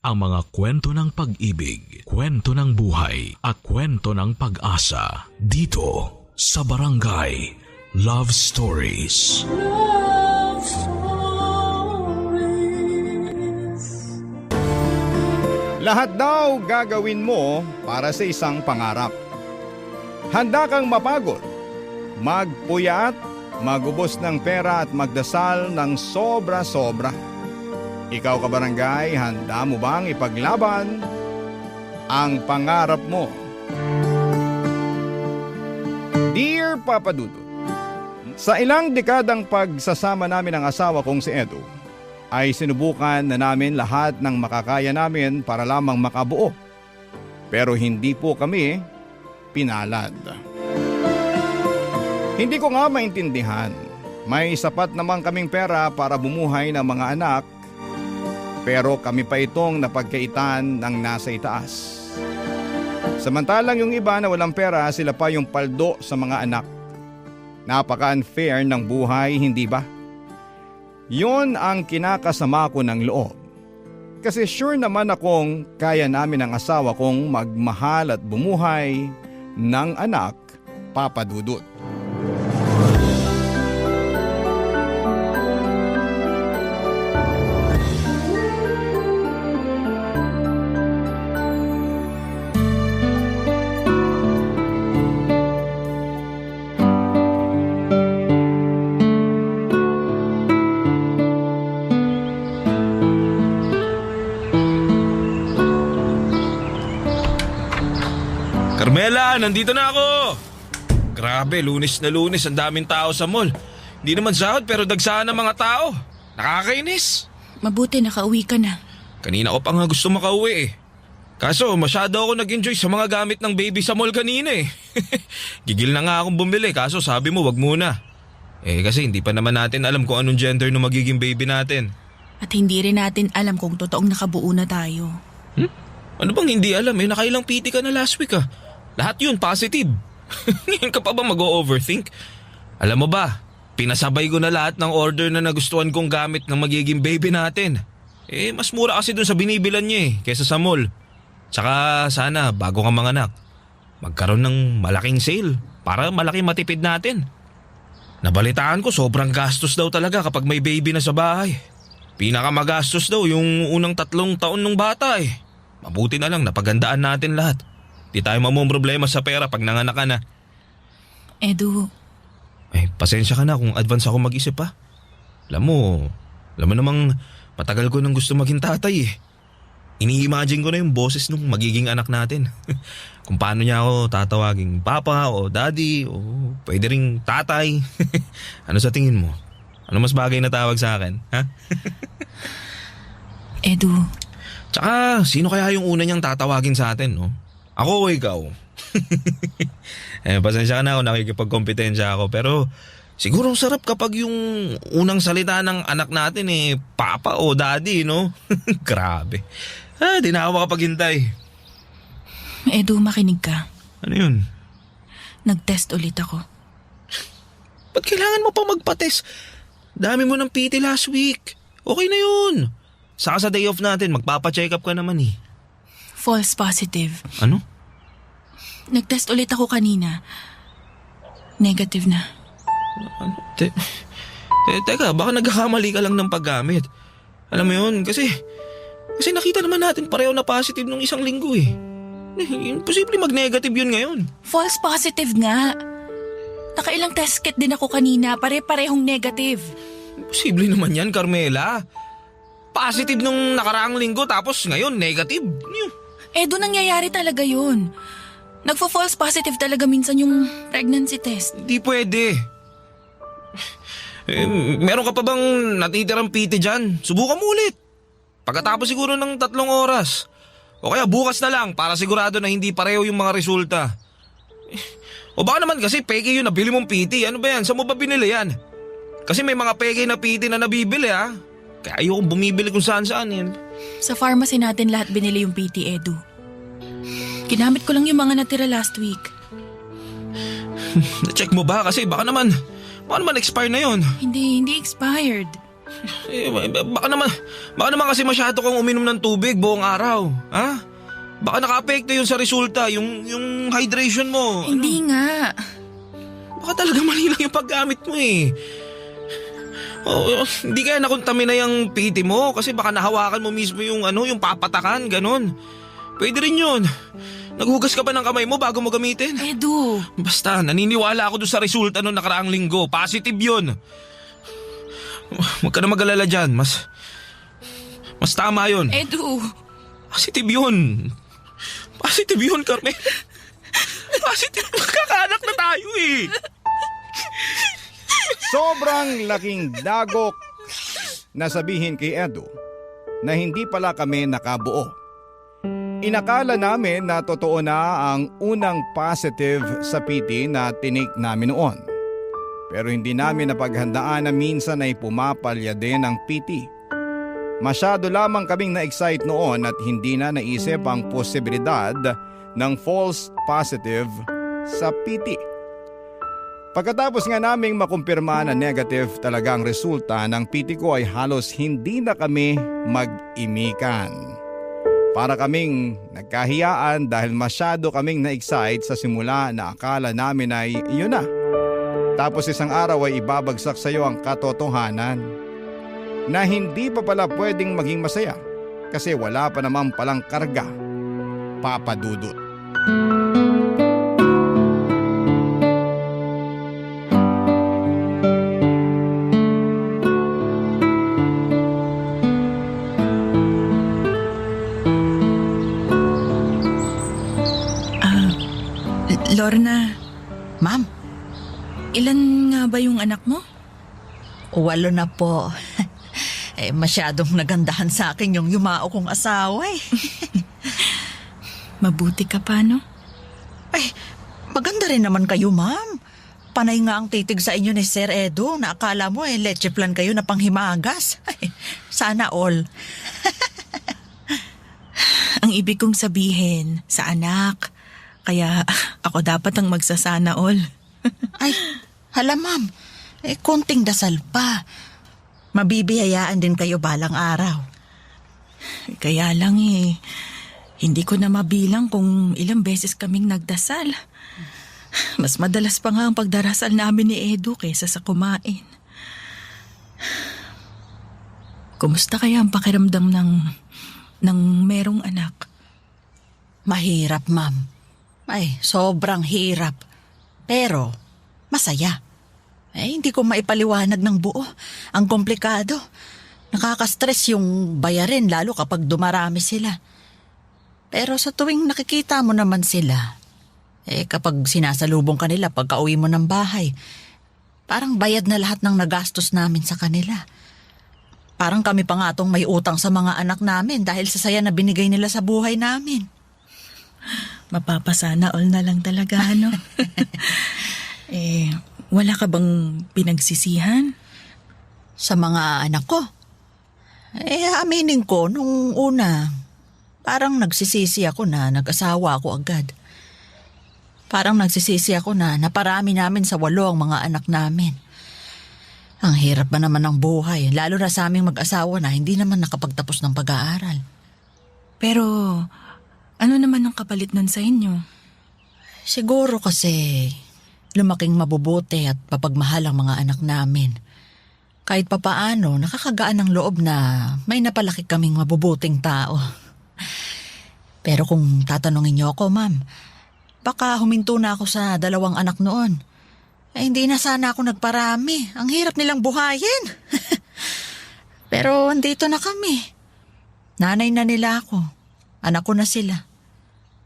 ang mga kwento ng pag-ibig, kwento ng buhay, at kwento ng pag-asa dito sa Barangay Love Stories. Love Stories. Lahat daw gagawin mo para sa isang pangarap. Handa kang mapagod, magpuyat, magubos ng pera at magdasal ng sobra-sobra. Ikaw kabarangay, handa mo bang ipaglaban ang pangarap mo? Dear Papa Dudut, sa ilang dekadang pagsasama namin ng asawa kong si Edu, ay sinubukan na namin lahat ng makakaya namin para lamang makabuo. Pero hindi po kami pinalad. Hindi ko nga maintindihan. May sapat naman kaming pera para bumuhay ng mga anak, pero kami pa itong napagkaitan ng nasa itaas. Samantalang yung iba na walang pera, sila pa yung paldo sa mga anak. Napaka-unfair ng buhay, hindi ba? Yun ang kinakasama ko ng loob. Kasi sure naman akong kaya namin ang asawa kong magmahal at bumuhay ng anak, Papa Dudut. Carmela, nandito na ako! Grabe, Lunes na Lunes, ang daming tao sa mall. Hindi naman sahod pero dagsahan ng mga tao. Nakakainis. Mabuti nakauwi ka na. Kanina ko pa nga gusto makauwi eh. Kaso masyado ako nag-enjoy sa mga gamit ng baby sa mall kanina eh. Gigil na nga akong bumili kaso sabi mo wag muna. Kasi hindi pa naman natin alam kung anong gender ng magiging baby natin. At hindi rin natin alam kung totoong nakabuo na tayo. Ano bang hindi alam nakailang PT ka na last week ah. Lahat yun positive. Ngayon ka pa ba mag-o-overthink? Alam mo ba, pinasabay ko na lahat ng order na nagustuhan kong gamit ng magiging baby natin. Mas mura kasi dun sa binibilan niya kesa sa mall. Tsaka sana bago ka manganak, magkaroon ng malaking sale para malaki matipid natin. Nabalitaan ko sobrang gastos daw talaga kapag may baby na sa bahay. Pinakamagastos daw yung unang 3 taon ng bata eh. Mabuti na lang napagandaan natin lahat. Di tayo problema sa pera pag nanganak ka na. Edu. Pasensya ka na kung advance ako mag-isip pa. Alam mo namang matagal ko nang gusto maging tatay eh. Ini-imagine ko na yung boses nung magiging anak natin. Kung paano niya ako tatawaging papa o daddy o pwede ring tatay. Ano sa tingin mo? Ano mas bagay na tawag sa akin? Ha? Edu. Tsaka sino kaya yung una niyang tatawagin sa atin, no? Ako o ikaw? Pasensya ka na ako, nakikipagkompetensya ako. Pero siguro sarap kapag yung unang salita ng anak natin papa o daddy, no? Grabe. Di na ako makapaghintay. Edu, makinig ka. Ano yun? Nag-test ulit ako. Ba't kailangan mo pa magpa-test? Dami mo ng PT last week. Okay na yun. Saka sa day off natin, magpapa-check up ka naman eh. False positive. Ano? Nag-test ulit ako kanina. Negative na. Ano? Teka, baka nagkakamali ka lang ng paggamit. Alam mo yun, kasi nakita naman natin pareho na positive nung isang linggo eh. Imposible mag-negative yun ngayon. False positive nga. Nakailang test kit din ako kanina, pare-parehong negative. Imposible naman yan, Carmela. Positive nung nakaraang linggo tapos ngayon negative. Edo, nangyayari talaga yun. Nagpo-false positive talaga minsan yung pregnancy test. Hindi pwede. Meron ka pa bang natitirang PT dyan? Subukan mo ulit. Pagkatapos siguro ng 3 oras. O kaya bukas na lang para sigurado na hindi pareho yung mga resulta. O baka naman kasi peke yun nabili mong PT. Ano ba yan? Saan mo ba binili yan? Kasi may mga peke na PT na nabibili ha. Kaya ayokong bumibili kung saan-saan yan. Sa pharmacy natin lahat binili yung PT, Edu. Ginamit ko lang yung mga natira last week. Na-check mo ba? Kasi baka naman expire na yon. Hindi expired. Baka naman kasi masyado kang uminom ng tubig buong araw. Ha? Baka naka-apekto yun sa resulta, yung hydration mo. Hindi nga. Baka talaga mali lang yung paggamit mo eh. Hindi kaya nakontamina yung PT mo kasi baka nahawakan mo mismo yung papatakan, ganun. Pwede rin yun. Naghugas ka ba ng kamay mo bago mo gamitin? Edu. Basta, naniniwala ako doon sa resulta noong nakaraang linggo. Positive yun. Huwag ka na mag-alala dyan. Mas tama yun. Edu. Positive yun. Positive yun, Carmen. Positive. Magkakaanak na tayo eh. Sobrang laking dagok na sabihin kay Edu na hindi pala kami nakabuo. Inakala namin na totoo na ang unang positive sa PT na tinake namin noon. Pero hindi namin napaghandaan na minsan ay pumapalya din ang PT. Masyado lamang kaming na-excite noon at hindi na naisip ang posibilidad ng false positive sa PT. Pagkatapos nga naming makumpirma na negative talaga ang resulta ng PT ko ay halos hindi na kami mag-imikan. Para kaming nagkahiyaan dahil masyado kaming na-excite sa simula na akala namin ay yun na. Tapos isang araw ay ibabagsak sa iyo ang katotohanan na hindi pa pala pwedeng maging masaya kasi wala pa naman palang karga, Papa Dudut. Lorna. Ma'am, Ilan nga ba yung anak mo? 8 na po. Masyadong nagandahan sa akin yung yumao kong asawa eh. Mabuti ka pa, no? Maganda rin naman kayo, ma'am. Panay nga ang titig sa inyo ni Sir Edu na akala mo leche plan kayo na panghimagas. Sana all. Ang ibig kong sabihin, sa anak. Kaya ako dapat ang magsasana all. Ay, hala ma'am. Konting dasal pa. Mabibiyayaan din kayo balang araw. Kaya lang hindi ko na mabilang kung ilang beses kaming nagdasal. Mas madalas pa nga ang pagdarasal namin ni Edu kaysa sa kumain. Kumusta kaya ang pakiramdam ng merong anak? Mahirap, ma'am. Sobrang hirap. Pero, masaya. Hindi ko maipaliwanag ng buo. Ang komplikado. Nakaka-stress yung bayarin lalo kapag dumarami sila. Pero sa tuwing nakikita mo naman sila, kapag sinasalubong kanila pagka uwi mo ng bahay, parang bayad na lahat ng nagastos namin sa kanila. Parang kami pa nga tong may utang sa mga anak namin dahil sa saya na binigay nila sa buhay namin. Mapapasana all na lang talaga, ano? Wala ka bang pinagsisihan? Sa mga anak ko? Aminin ko, nung una, parang nagsisisi ako na nag-asawa ako agad. Parang nagsisisi ako na naparami namin sa 8 ang mga anak namin. Ang hirap ba naman ng buhay, lalo na sa aming mag-asawa na hindi naman nakapagtapos ng pag-aaral. Pero ano naman ang kapalit nun sa inyo? Siguro kasi lumaking mabubuti at papagmahal ang mga anak namin. Kahit papaano, nakakagaan ng loob na may napalaki kaming mabubuting tao. Pero kung tatanungin niyo ako, ma'am, baka huminto na ako sa 2 anak noon. Hindi na sana ako nagparami. Ang hirap nilang buhayin. Pero andito na kami. Nanay na nila ako. Anak ko na sila.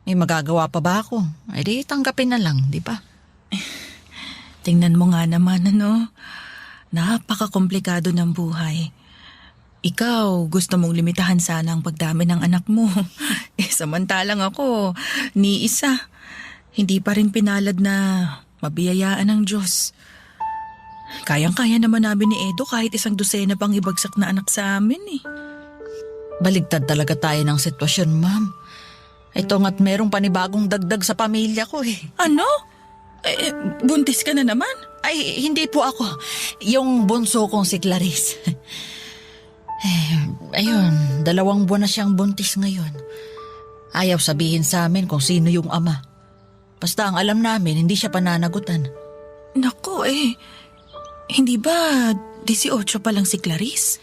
May magagawa pa ba ako? Di tanggapin na lang, di ba? Tingnan mo nga naman, ano? Napaka-komplikado ng buhay. Ikaw, gusto mong limitahan sana ang pagdami ng anak mo. Samantalang ako, ni isa. Hindi pa rin pinalad na mabiyayaan ng Diyos. Kayang-kaya naman namin ni Edo kahit 1 dosena pang ibagsak na anak sa amin eh. Baligtad talaga tayo ng sitwasyon, ma'am. Ito nga't merong panibagong dagdag sa pamilya ko eh. Ano? Buntis ka na naman? Ay, hindi po ako. Yung bunso kong si Clarice. Ayun, 2 buwan na siyang buntis ngayon. Ayaw sabihin sa amin kung sino yung ama. Basta ang alam namin, hindi siya pananagutan. Nako hindi ba 18 pa lang si Clarice?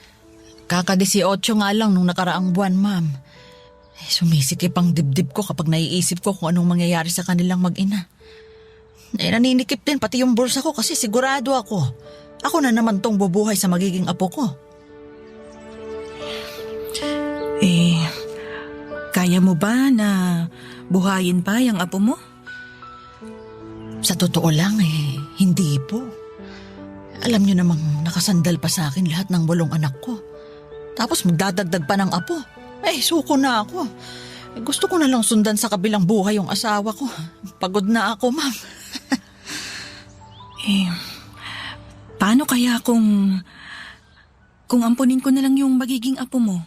Kaka-18 nga lang nung nakaraang buwan, ma'am. Sumisikip ang dibdib ko kapag naiisip ko kung anong mangyayari sa kanilang mag-ina. Naninikip din pati yung bulsa ko kasi sigurado ako. Ako na naman tong bubuhay sa magiging apo ko. Kaya mo ba na buhayin pa yung apo mo? Sa totoo lang hindi po. Alam niyo namang nakasandal pa sa akin lahat ng 8 anak ko. Tapos magdadagdag pa ng apo. Suko na ako. Gusto ko na lang sundan sa kabilang buhay yung asawa ko. Pagod na ako, ma'am. Paano kaya kung ampunin ko na lang yung magiging apo mo?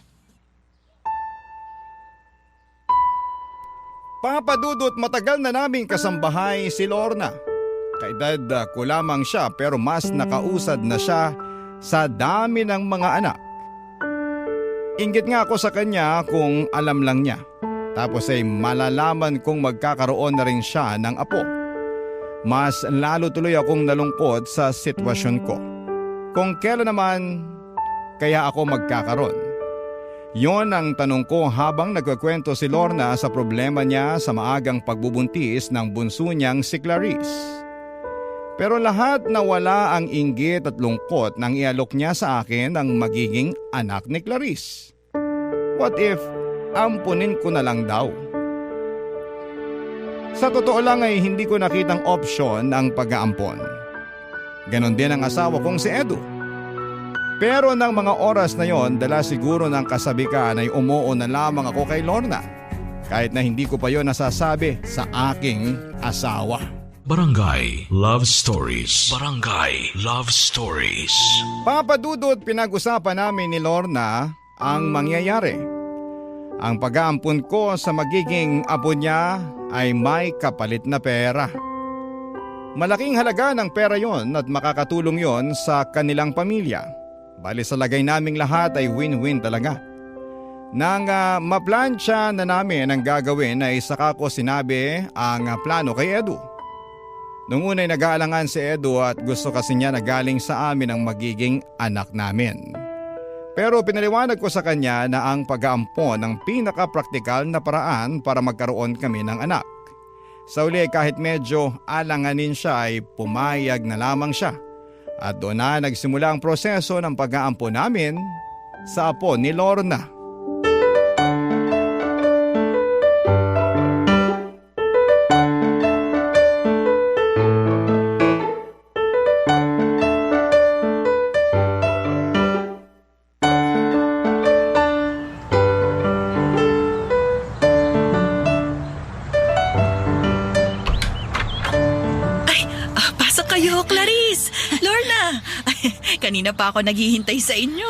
Papadudot, matagal na naming kasambahay si Lorna. Kaedad ko lamang siya pero mas nakausad na siya sa dami ng mga anak. Inggit nga ako sa kanya kung alam lang niya. Tapos ay malalaman kong magkakaroon na rin siya ng apo. Mas lalo tuloy akong nalungkot sa sitwasyon ko. Kung kailan naman kaya ako magkakaroon? Yon ang tanong ko habang nagkukwento si Lorna sa problema niya sa maagang pagbubuntis ng bunso niyang si Clarice. Pero lahat nawala ang inggit at lungkot nang ialok niya sa akin ang magiging anak ni Clarice. What if ampunin ko na lang daw? Sa totoo lang ay hindi ko nakitang opsyon ang pag-aampon. Ganon din ang asawa kong si Edu. Pero ng mga oras na yon, dala siguro ng kasabikan ay umuo na lamang ako kay Lorna. Kahit na hindi ko pa yon nasasabi sa aking asawa. Barangay Love Stories. Barangay Love Stories. Papadudot, pinag-usapan namin ni Lorna ang mangyayari. Ang pag-aampun ko sa magiging apo niya ay may kapalit na pera. Malaking halaga ng pera yon at makakatulong yon sa kanilang pamilya. Bali sa lagay naming lahat ay win-win talaga. Nang maplansya na namin ang gagawin ay saka ko sinabi ang plano kay Edu. Nung una'y nag-aalangan si Edu at gusto kasi niya na galing sa amin ang magiging anak namin. Pero pinaliwanag ko sa kanya na ang pag-aampon ang pinaka-praktikal na paraan para magkaroon kami ng anak. Sa uli kahit medyo alanganin siya ay pumayag na lamang siya. At doon na nagsimula ang proseso ng pag-aampon namin sa apo ni Lorna. Kayo, Clarice! Lorna! Kanina pa ako naghihintay sa inyo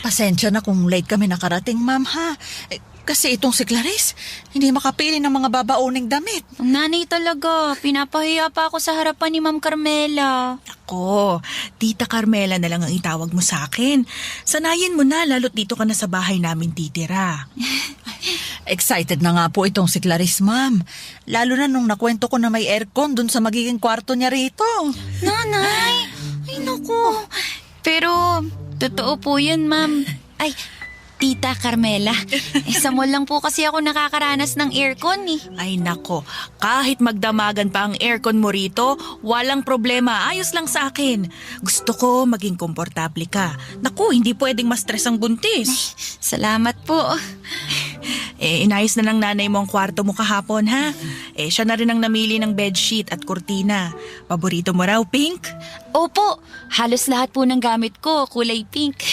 Pasensya na kung late kami nakarating, ma'am, ha? Kasi itong si Clarice, hindi makapili ng mga babauning damit. Ang nanay talaga. Pinapahiya pa ako sa harapan ni Ma'am Carmela. Ako, Tita Carmela na lang ang itawag mo sa akin. Sanayin mo na, lalo't dito ka na sa bahay namin titira. Excited na nga po itong si Clarice, ma'am. Lalo na nung nakwento ko na may aircon dun sa magiging kwarto niya rito. Nanay! Ay, naku. Pero, totoo po yun, Ma'am. Ay, Tita Carmela. Sa mall lang po kasi ako nakakaranas ng aircon eh. Ay nako, kahit magdamagan pa ang aircon mo rito, walang problema, ayos lang sa akin. Gusto ko maging komportable ka. Naku, hindi pwedeng ma-stress ang buntis. Salamat po. Inayos na ng nanay mo ang kwarto mo kahapon, ha? Siya na rin ang namili ng bedsheet at kurtina. Paborito mo raw, pink? Opo, halos lahat po ng gamit ko, kulay pink.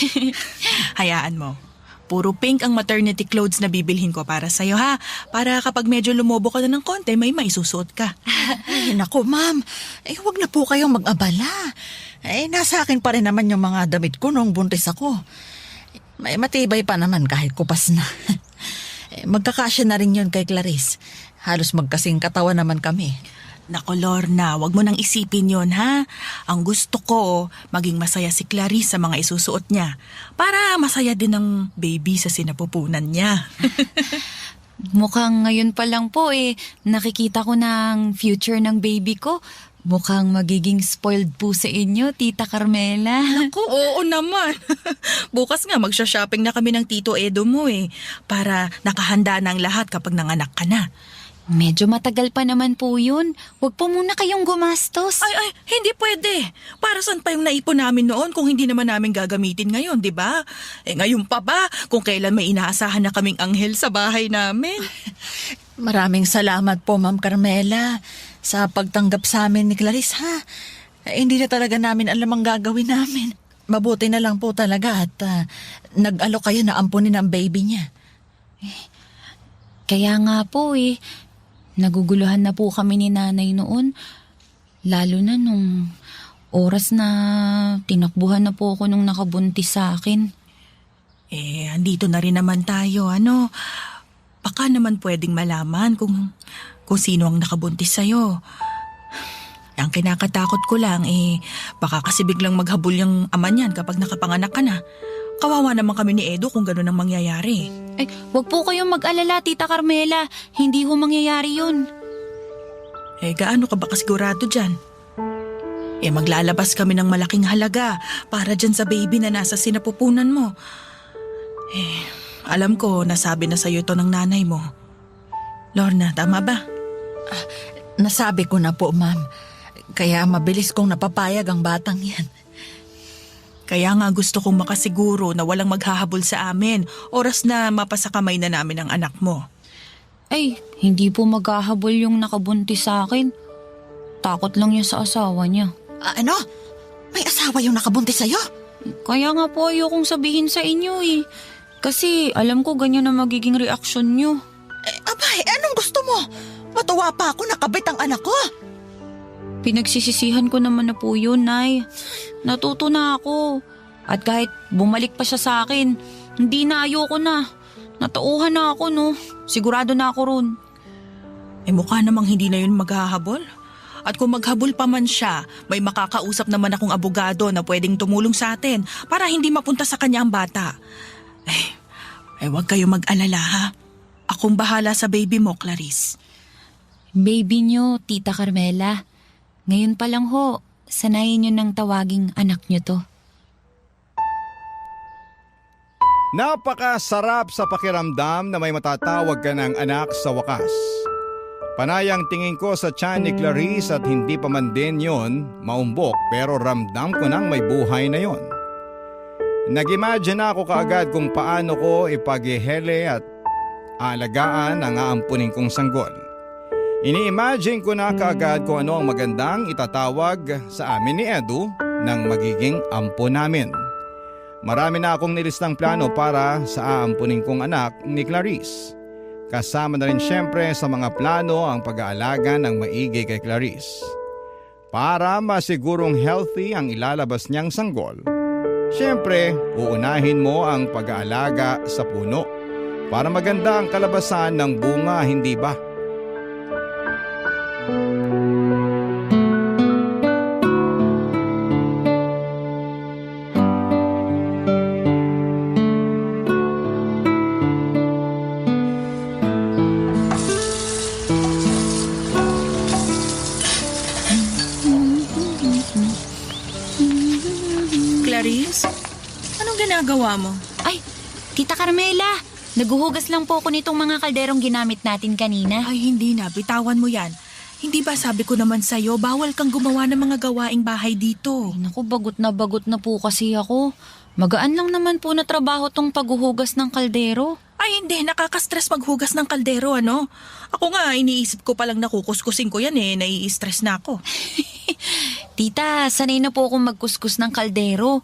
Hayaan mo. Puro pink ang maternity clothes na bibilhin ko para sa'yo, ha? Para kapag medyo lumobo ka na ng konti, may maisusuot ka. Ay, naku, ma'am. Huwag na po kayong mag-abala. Nasa akin pa rin naman yung mga damit ko nung buntis ako. May matibay pa naman kahit kupas na. Magkakasya na rin yun kay Clarice. Halos magkasing katawan naman kami. Nako Lorna, wag mo nang isipin yon ha. Ang gusto ko, maging masaya si Clarice sa mga isusuot niya. Para masaya din ang baby sa sinapupunan niya. Mukhang ngayon pa lang po nakikita ko ng future ng baby ko. Mukhang magiging spoiled po sa inyo, Tita Carmela. Naku, oo naman. Bukas nga magsha-shopping na kami ng Tito Edo mo para nakahanda na ang lahat kapag nanganak ka na. Medyo matagal pa naman po yun. Huwag po muna kayong gumastos. Ay, hindi pwede. Para saan pa yung naipon namin noon kung hindi naman namin gagamitin ngayon, di ba? Ngayon pa ba kung kailan may inaasahan na kaming anghel sa bahay namin? Maraming salamat po, Ma'am Carmela, sa pagtanggap sa amin ni Clarice, ha? Hindi na talaga namin alam ang gagawin namin. Mabuti na lang po talaga at nag-alok kayo na ampunin ang baby niya. Kaya nga po naguguluhan na po kami ni nanay noon. Lalo na nung oras na tinakbuhan na po ako nung nakabuntis sa akin. Andito na rin naman tayo, ano? Baka naman pwedeng malaman kung sino ang nakabuntis sa'yo. Ang kinakatakot ko lang, baka kasi biglang maghabol yung ama niyan kapag nakapanganak ka na. Kawawa naman kami ni Edo kung gano'n ang mangyayari. Wag po kayong mag-alala, Tita Carmela. Hindi ho mangyayari yun. Gaano ka ba kasigurado dyan? Maglalabas kami ng malaking halaga para dyan sa baby na nasa sinapupunan mo. Alam ko, nasabi na sa'yo ito ng nanay mo. Lorna, tama ba? Nasabi ko na po, Ma'am. Kaya mabilis kong napapayag ang batang yan. Kaya nga gusto kong makasiguro na walang maghahabol sa amin oras na mapasakamay na namin ang anak mo. Hindi po maghahabol yung nakabuntis sa akin. Takot lang niya sa asawa niya. Ano? May asawa yung nakabuntis sa'yo? Kaya nga po ayokong sabihin sa inyo Kasi alam ko ganyan na magiging reaksyon niyo. Abay, anong gusto mo? Matuwa pa ako nakabit ang anak ko. Pinagsisisihan ko naman na po yun, Nay. Natuto na ako. At kahit bumalik pa siya sa akin, hindi na ayoko na. Natauhan na ako, no? Sigurado na ako ron. Mukha namang hindi na yun maghahabol. At kung maghabol pa man siya, may makakausap naman akong abogado na pwedeng tumulong sa atin para hindi mapunta sa kanya ang bata. Huwag kayo mag-alala, ha? Akong bahala sa baby mo, Clarice. Baby niyo, Tita Carmela. Ngayon pa lang ho, sanayin niyo nang tawaging anak niyo to. Napakasarap sa pakiramdam na may matatawag ka ng anak sa wakas. Panayang tingin ko sa tiyan ni Clarice at hindi pa man din yon maumbok pero ramdam ko nang may buhay na yon. Nag-imagine ako kaagad kung paano ko ipaghihele at aalagaan ang aampunin kong sanggol. Ini-imagine ko na kaagad kung ano ang magandang itatawag sa amin ni Edu ng magiging ampo namin. Marami na akong nilistang plano para sa aampunin kong anak ni Clarice. Kasama na rin syempre sa mga plano ang pag-aalaga ng maigi kay Clarice. Para masigurong healthy ang ilalabas niyang sanggol, syempre uunahin mo ang pag-aalaga sa puno para maganda ang kalabasan ng bunga, hindi ba? Clarice, anong ginagawa mo? Tita Carmela, naguhugas lang po ako nitong mga kalderong ginamit natin kanina. Hindi na, bitawan mo yan. Hindi ba sabi ko naman sa'yo, bawal kang gumawa ng mga gawaing bahay dito. Naku, bagot na po kasi ako. Magaan lang naman po na trabaho tong paghuhugas ng kaldero. Hindi, nakaka-stress maghugas ng kaldero, ano? Ako nga, iniisip ko palang nakukuskusin ko yan nai-stress na ako. Tita, sanay na po akong magkuskus ng kaldero.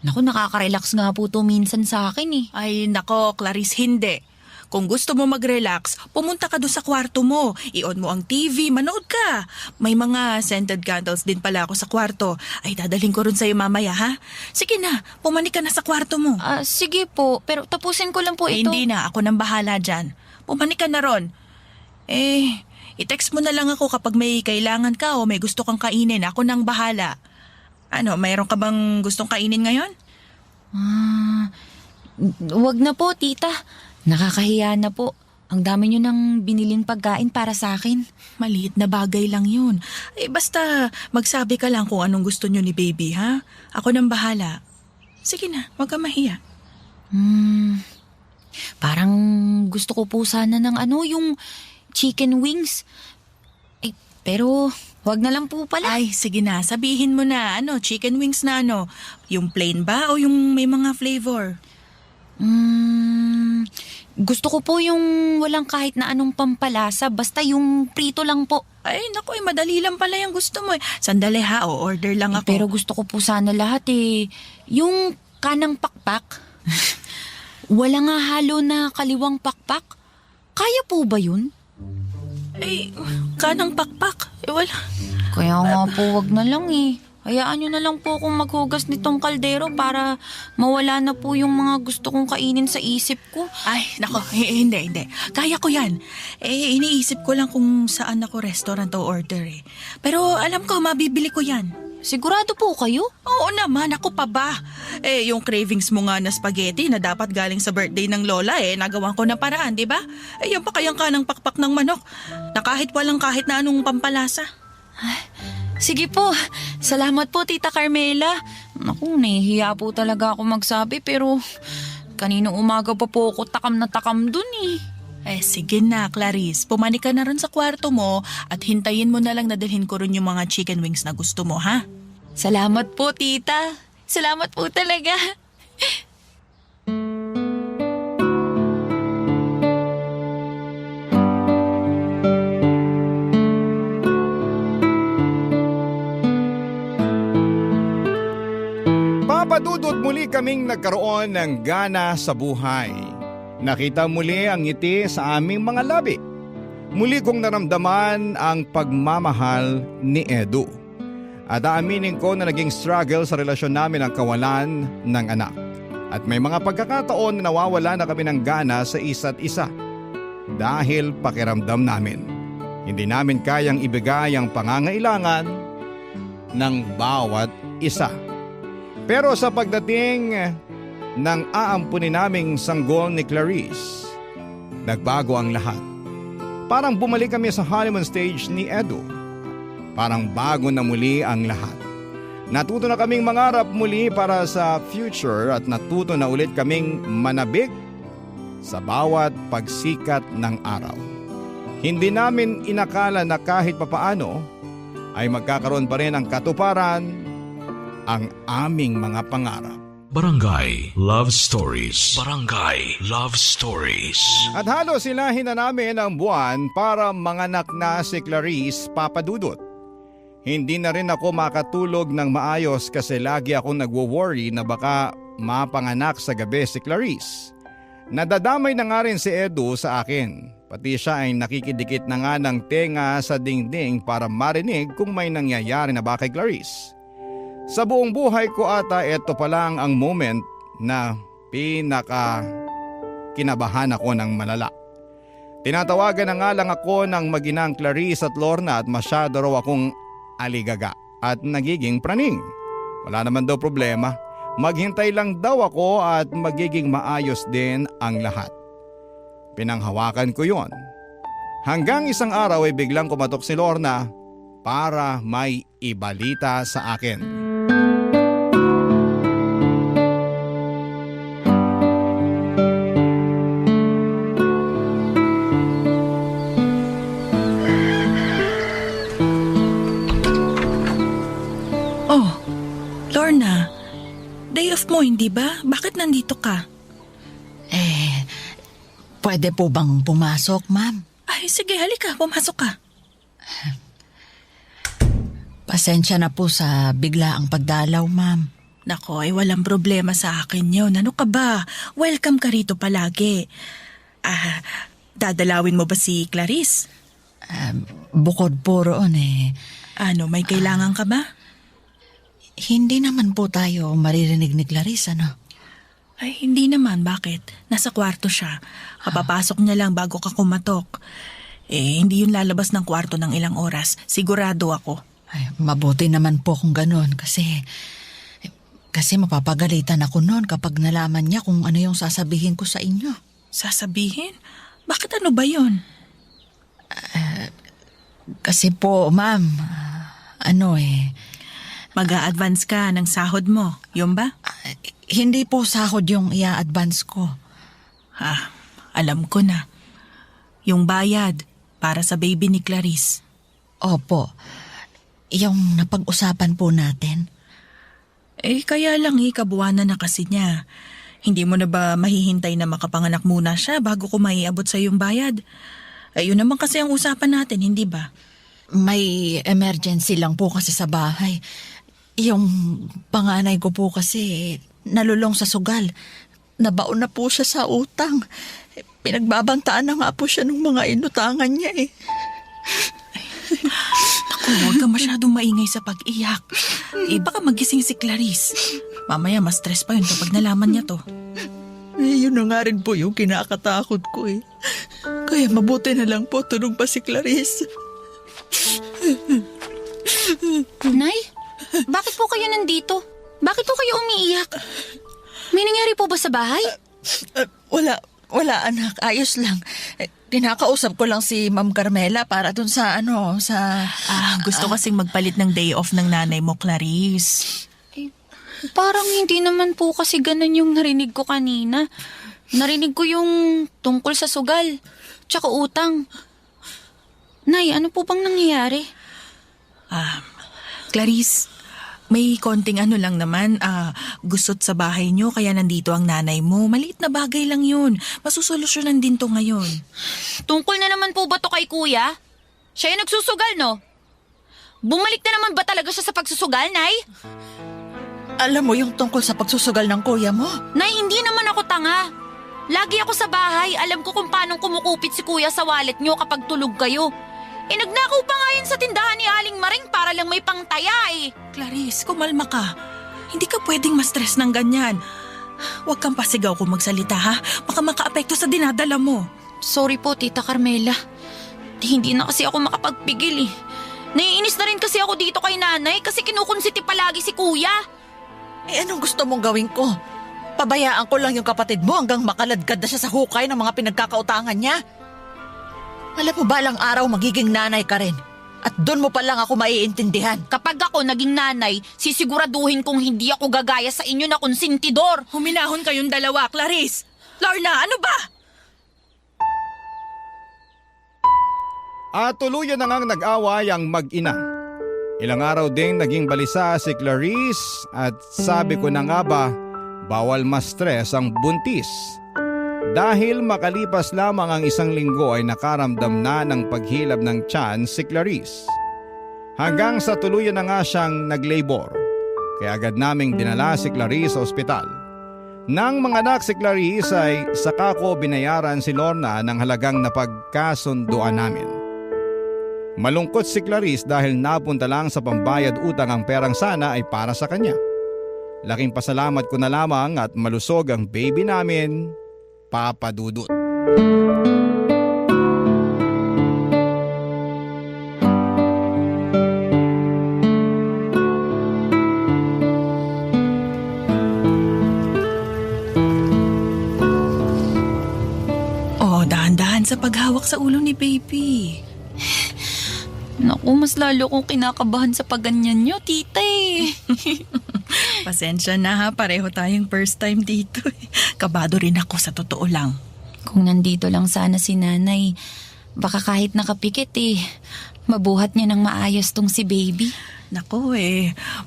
Naku, nakaka-relax nga po to minsan sa akin Nako, Clarice, hindi. Kung gusto mo mag-relax, pumunta ka doon sa kwarto mo. I-on mo ang TV, manood ka. May mga scented candles din pala ako sa kwarto. Dadalhin ko rin sa'yo mamaya, ha? Sige na, pumanik ka na sa kwarto mo. Sige po, pero tapusin ko lang po ito. Hindi na, ako nang bahala dyan. Pumanik ka na ron. I-text mo na lang ako kapag may kailangan ka o may gusto kang kainin. Ako nang bahala. Mayroon ka bang gustong kainin ngayon? Wag na po, tita. Nakakahiya na po. Ang dami nyo nang biniling pagkain para sa akin. Maliit na bagay lang yun. Basta magsabi ka lang kung anong gusto nyo ni baby, ha? Ako nang bahala. Sige na, wag ka mahiya. Parang gusto ko po sana ng yung chicken wings. Pero wag na lang po pala. Ay, sige na, sabihin mo na. Chicken wings na Yung plain ba o yung may mga flavor? Gusto ko po yung walang kahit na anong pampalasa, basta yung prito lang po. Ay, naku, madali lang pala yung gusto mo. Sandali ha, order lang ako. Pero gusto ko po sana lahat Yung kanang pakpak. Wala nga halo na kaliwang pakpak. Kaya po ba yun? Kanang pakpak? Wala. Kaya nga po, wag na lang Hayaan nyo na lang po akong maghugas nitong kaldero para mawala na po yung mga gusto kong kainin sa isip ko. Ay, nako, hindi. Kaya ko yan. Iniisip ko lang kung saan ako restaurant o order Pero alam ko, mabibili ko yan. Sigurado po kayo? Oo naman, ako pa ba? Yung cravings mo nga na spaghetti na dapat galing sa birthday ng lola nagawan ko na paraan, di ba? Yung pa kayang kanang pakpak ng manok na kahit na anong pampalasa. Sige po. Salamat po, Tita Carmela. Naku, nahihiya po talaga ako magsabi pero kaninang umaga pa po ako takam na takam dun Sige na, Clarice. Pumani ka na rin sa kwarto mo at hintayin mo na lang na dalhin ko rin yung mga chicken wings na gusto mo, ha? Salamat po, Tita. Salamat po talaga. Papadudot muli kaming nagkaroon ng gana sa buhay. Nakita muli ang ngiti sa aming mga labi. Muli kong naramdaman ang pagmamahal ni Edu. At aaminin ko na naging struggle sa relasyon namin ang kawalan ng anak. At may mga pagkakataon na nawawala na kami ng gana sa isa't isa. Dahil pakiramdam namin, hindi namin kayang ibigay ang pangangailangan ng bawat isa. Pero sa pagdating ng aampunin naming sanggol ni Clarice, nagbago ang lahat. Parang bumalik kami sa honeymoon stage ni Edu. Parang bago na muli ang lahat. Natuto na kaming mangarap muli para sa future at natuto na ulit kaming manabik sa bawat pagsikat ng araw. Hindi namin inakala na kahit papaano ay magkakaroon pa rin ang katuparan ang aming mga pangarap. Barangay Love Stories. Barangay Love Stories. At halos silahin na namin ang buwan para manganak na si Clarice Papadudot. Hindi na rin ako makatulog ng maayos kasi lagi akong nagwo-worry na baka mapanganak sa gabi si Clarice. Nadadamay na nga rin si Edu sa akin. Pati siya ay nakikidikit na nga ng tenga sa dingding para marinig kung may nangyayari na ba kay Clarice. Sa buong buhay ko ata ito pa lang ang moment na kinabahan ako ng malala. Tinatawagan na nga lang ako ng maginang Clarice at Lorna at masyado raw akong aligaga at nagiging praning. Wala naman daw problema. Maghintay lang daw ako at magiging maayos din ang lahat. Pinanghawakan ko yon. Hanggang isang araw ay biglang kumatok si Lorna para may ibalita sa akin. Lorna, day off mo, hindi ba? Bakit nandito ka? Pwede po bang pumasok, ma'am? Ay, sige, halika, pumasok ka. Pasensya na po sa biglaang pagdalaw, ma'am. Nako, ay walang problema sa akin yun. Ano ka ba? Welcome ka rito palagi. Dadalawin mo ba si Clarice? Bukod po roon Ano, may kailangan ka ba? Hindi naman po tayo maririnig ni Clarice, ano? Ay, hindi naman. Bakit? Nasa kwarto siya. Kapapasok niya lang bago ka kumatok. Hindi yun lalabas ng kwarto ng ilang oras. Sigurado ako. Ay, mabuti naman po kung ganon kasi mapapagalitan ako noon kapag nalaman niya kung ano yung sasabihin ko sa inyo. Sasabihin? Bakit ano ba yun? Kasi po, ma'am, Mag-a-advance ka ng sahod mo, yun ba? hindi po sahod yung i-advance ko. Alam ko na. Yung bayad para sa baby ni Clarice. Opo, yung napag-usapan po natin. Kaya lang kabuwanan na kasi niya. Hindi mo na ba mahihintay na makapanganak muna siya bago ko maiabot sa yung bayad? Yun naman kasi ang usapan natin, hindi ba? May emergency lang po kasi sa bahay. Yung panganay ko po kasi nalulong sa sugal. Nabaon na po siya sa utang. Pinagbabantaan na nga po siya ng mga inutangan niya Naku, huwag ka masyadong maingay sa pag-iyak. Baka magising si Clarice. Mamaya mas stress pa yun kapag nalaman niya to. Yun na nga rin po yung kinakatakot ko Kaya mabuti na lang po tulog pa si Clarice. Nay, bakit po kayo nandito? Bakit po kayo umiiyak? May nangyari po ba sa bahay? Wala anak, ayos lang. Kinakausap ko lang si Ma'am Carmela para dun sa gusto kasing magpalit ng day off ng nanay mo, Clarice. Parang hindi naman po kasi ganun yung narinig ko kanina. Narinig ko yung tungkol sa sugal, tsaka utang. Nay, ano po bang nangyayari? Clarice, may konting lang naman, gusot sa bahay nyo kaya nandito ang nanay mo. Maliit na bagay lang yun. Masusolusyonan din to ngayon. Tungkol na naman po ba to kay kuya? Siya yung nagsusugal, no? Bumalik na naman ba talaga siya sa pagsusugal, Nay? Alam mo yung tungkol sa pagsusugal ng kuya mo? Nay, hindi naman ako tanga. Lagi ako sa bahay. Alam ko kung paano kumukupit si kuya sa wallet nyo kapag tulog kayo. Nagnakaw pa nga yun sa tindahan ni Aling Maring para lang may pangtaya Clarice, kumalma ka. Hindi ka pwedeng ma-stress ng ganyan. Huwag kang pasigaw kung magsalita, ha? Baka makaapekto sa dinadala mo. Sorry po, Tita Carmela. Hindi na kasi ako makapagpigil Naiinis na rin kasi ako dito kay nanay kasi kinukunsiti palagi si kuya. Anong gusto mong gawin ko? Pabayaan ko lang yung kapatid mo hanggang makaladkad na siya sa hukay ng mga pinagkakautangan niya? Alam mo ba lang araw magiging nanay ka rin? At doon mo pa lang ako maiintindihan. Kapag ako naging nanay, sisiguraduhin kong hindi ako gagaya sa inyo na konsentidor. Huminahon kayong dalawa, Clarice. Lorna, ano ba? At tuluyan na ngang nag-away ang mag-ina. Ilang araw ding naging balisa si Clarice at sabi ko na nga ba, bawal ma-stress ang buntis. Dahil makalipas lamang ang isang linggo ay nakaramdam na ng paghilab ng tiyan si Clarice. Hanggang sa tuluyan na nga siyang nag-labor. Kaya agad naming dinala si Clarice sa ospital. Nang manganak si Clarice ay saka ko binayaran si Lorna ng halagang napagkasunduan namin. Malungkot si Clarice dahil napunta lang sa pambayad utang ang perang sana ay para sa kanya. Laking pasalamat ko na lamang at malusog ang baby namin, Papa Dudut. Dahan-dahan sa paghawak sa ulo ni baby. Naku, mas lalo kong kinakabahan sa pagganyan nyo, tita Pasensya na ha, pareho tayong first time dito. Kabado rin ako sa totoo lang. Kung nandito lang sana si nanay, baka kahit nakapikit mabuhat niya ng maayos tong si baby. Naku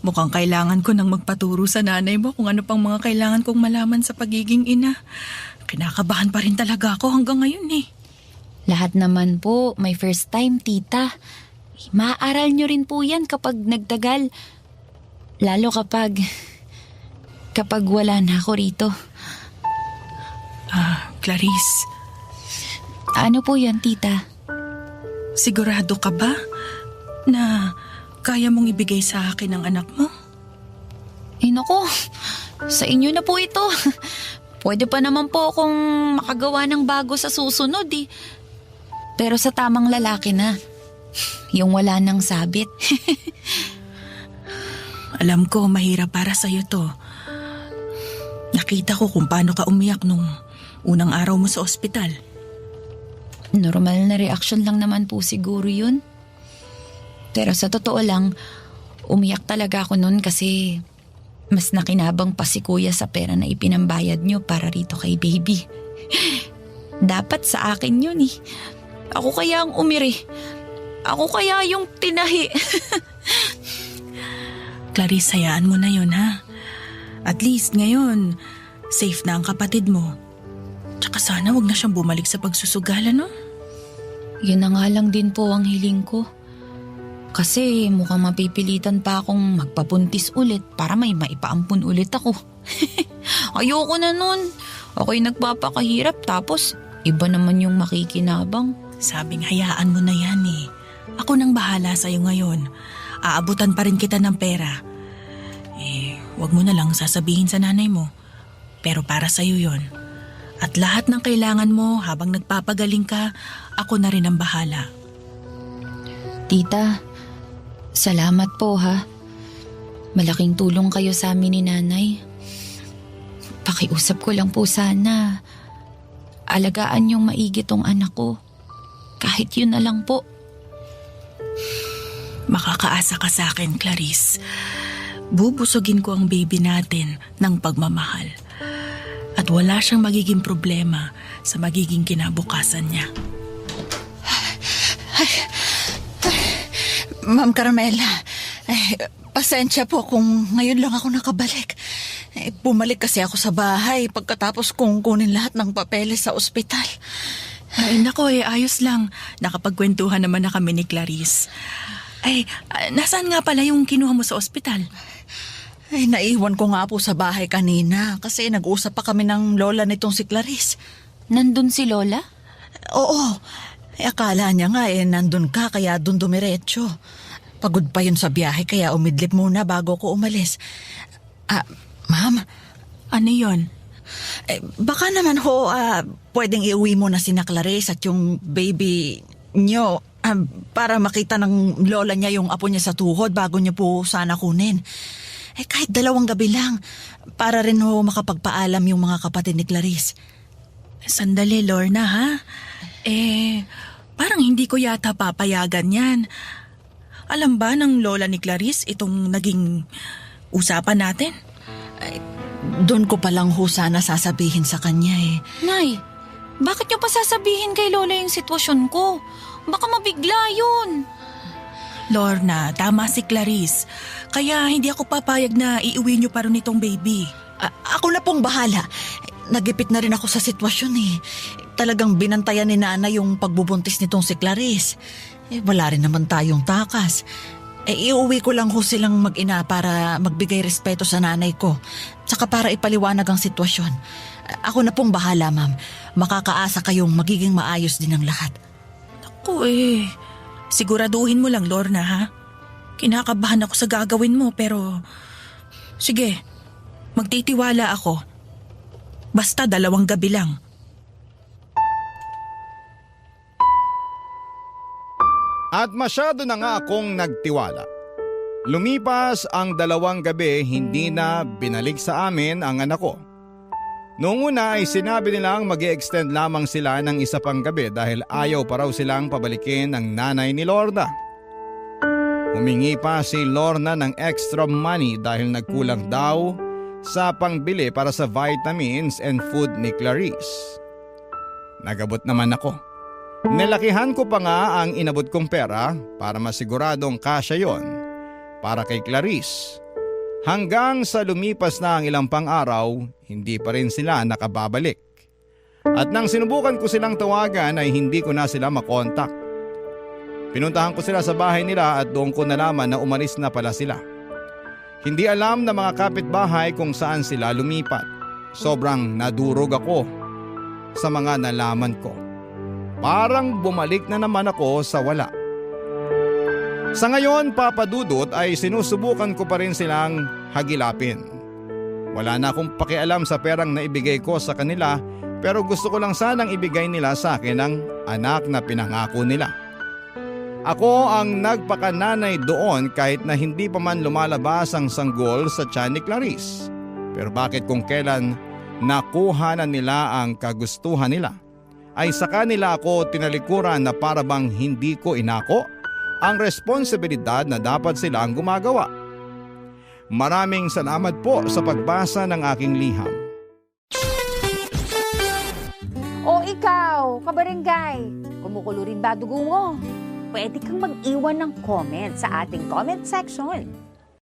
mukhang kailangan ko nang magpaturo sa nanay mo kung ano pang mga kailangan kong malaman sa pagiging ina. Kinakabahan pa rin talaga ako hanggang ngayon Lahat naman po, may first time, tita. Maaaral nyo rin po yan kapag nagtagal. Lalo kapag wala na ako rito. Clarice. Ano po yan, tita? Sigurado ka ba na kaya mong ibigay sa akin ang anak mo? Naku, sa inyo na po ito. Pwede pa naman po akong makagawa ng bago sa susunod Pero sa tamang lalaki na. Yung wala nang sabit. Alam ko, mahirap para sa'yo to. Nakita ko kung paano ka umiyak nung unang araw mo sa ospital. Normal na reaksyon lang naman po siguro yun. Pero sa totoo lang, umiyak talaga ako noon kasi mas nakinabang pa si kuya sa pera na ipinambayad nyo para rito kay baby. Dapat sa akin yun eh. Ako kaya ang umiri. Ako kaya yung tinahi. Clarice, hayaan mo na yun ha. At least ngayon, safe na ang kapatid mo. Tsaka sana wag na siyang bumalik sa pagsusugal, no? Yun na nga lang din po ang hiling ko. Kasi mukhang mapipilitan pa akong magpapuntis ulit para may maipaampun ulit ako. Ayoko na nun. Ako'y nagpapakahirap tapos iba naman yung makikinabang. Sabing hayaan mo na yan eh. Ako nang bahala sa'yo ngayon. Aabutan pa rin kita ng pera. Wag mo na lang sasabihin sa nanay mo. Pero para sa'yo yon. At lahat ng kailangan mo habang nagpapagaling ka, ako na rin ang bahala. Tita, salamat po ha. Malaking tulong kayo sa amin ni nanay. Pakiusap ko lang po sana. Alagaan yung maigi tong anak ko. Kahit yun na lang po. Makakaasa ka sa akin, Clarice. Bubusugin ko ang baby natin ng pagmamahal. At wala siyang magiging problema sa magiging kinabukasan niya. Ma'am Carmela, pasensya po kung ngayon lang ako nakabalik. Bumalik kasi ako sa bahay pagkatapos kong kunin lahat ng papeles sa ospital. Ay nako, ayos lang. Nakapagkwentuhan naman na kami ni Clarice. Nasaan nga pala yung kinuha mo sa ospital? Naiwan ko nga po sa bahay kanina kasi nag-usap pa kami ng lola nitong si Clarice. Nandun si Lola? Oo, akala niya nga nandun ka kaya dun dumiretso. Pagod pa yun sa biyahe kaya umidlip muna bago ko umalis. Ma'am? Ano yon? Baka naman pwedeng iuwi mo na sina Clarice at yung baby nyo para makita ng lola niya yung apo niya sa tuhod bago niya po sana kunin. Kahit 2 gabi lang, para rin makapagpaalam yung mga kapatid ni Clarice. Sandali, Lorna, ha? Parang hindi ko yata papayagan yan. Alam ba ng lola ni Clarice itong naging usapan natin? Doon ko palang sana sasabihin sa kanya Nay, bakit niyo pa sasabihin kay Lola yung sitwasyon ko? Baka mabigla yun. Lorna, tama si Clarice. Kaya hindi ako papayag na iuwi niyo pa rin itong baby. Ako na pong bahala. Nagipit na rin ako sa sitwasyon Talagang binantayan ni nanay yung pagbubuntis nitong si Clarice. Wala rin naman tayong takas. Iuwi ko lang silang mag-ina para magbigay respeto sa nanay ko. Tsaka para ipaliwanag ang sitwasyon. Ako na pong bahala, ma'am. Makakaasa kayong magiging maayos din ang lahat. Naku siguraduhin mo lang, Lorna, ha? Kinakabahan ako sa gagawin mo pero... Sige, magtitiwala ako. Basta 2 gabi lang. At masyado na nga akong nagtiwala. Lumipas ang 2 gabi, hindi na binalik sa amin ang anak ko. Noong una ay sinabi nilang mag-i-extend lamang sila ng 1 pang gabi dahil ayaw pa raw silang pabalikin ang nanay ni Lorna. Humingi pa si Lorna ng extra money dahil nagkulang daw sa pangbili para sa vitamins and food ni Clarice. Nagabot naman ako. Nilakihan ko pa nga ang inabot kong pera para masiguradong kasya yon para kay Clarice. Hanggang sa lumipas na ang ilang pang araw, hindi pa rin sila nakababalik. At nang sinubukan ko silang tawagan ay hindi ko na sila makontak. Pinuntahan ko sila sa bahay nila at doon ko nalaman na umalis na pala sila. Hindi alam ng mga kapitbahay kung saan sila lumipat. Sobrang nadurog ako sa mga nalaman ko. Parang bumalik na naman ako sa wala. Sa ngayon, Papa Dudut, ay sinusubukan ko pa rin silang hagilapin. Wala na akong pakialam sa perang naibigay ko sa kanila Pero gusto ko lang sanang ibigay nila sa akin ang anak na pinangako nila. Ako ang nagpakananay doon kahit na hindi pa man lumalabas ang sanggol sa tiyan ni Clarice. Pero bakit kung kailan nakuha na nila ang kagustuhan nila, ay sa kanila ako tinalikuran na para bang hindi ko inako ang responsibilidad na dapat sila ang gumagawa. Maraming salamat po sa pagbasa ng aking liham. O ikaw, kabarangay, kumukulo rin ba dugo mo? Pwede kang mag-iwan ng comment sa ating comment section.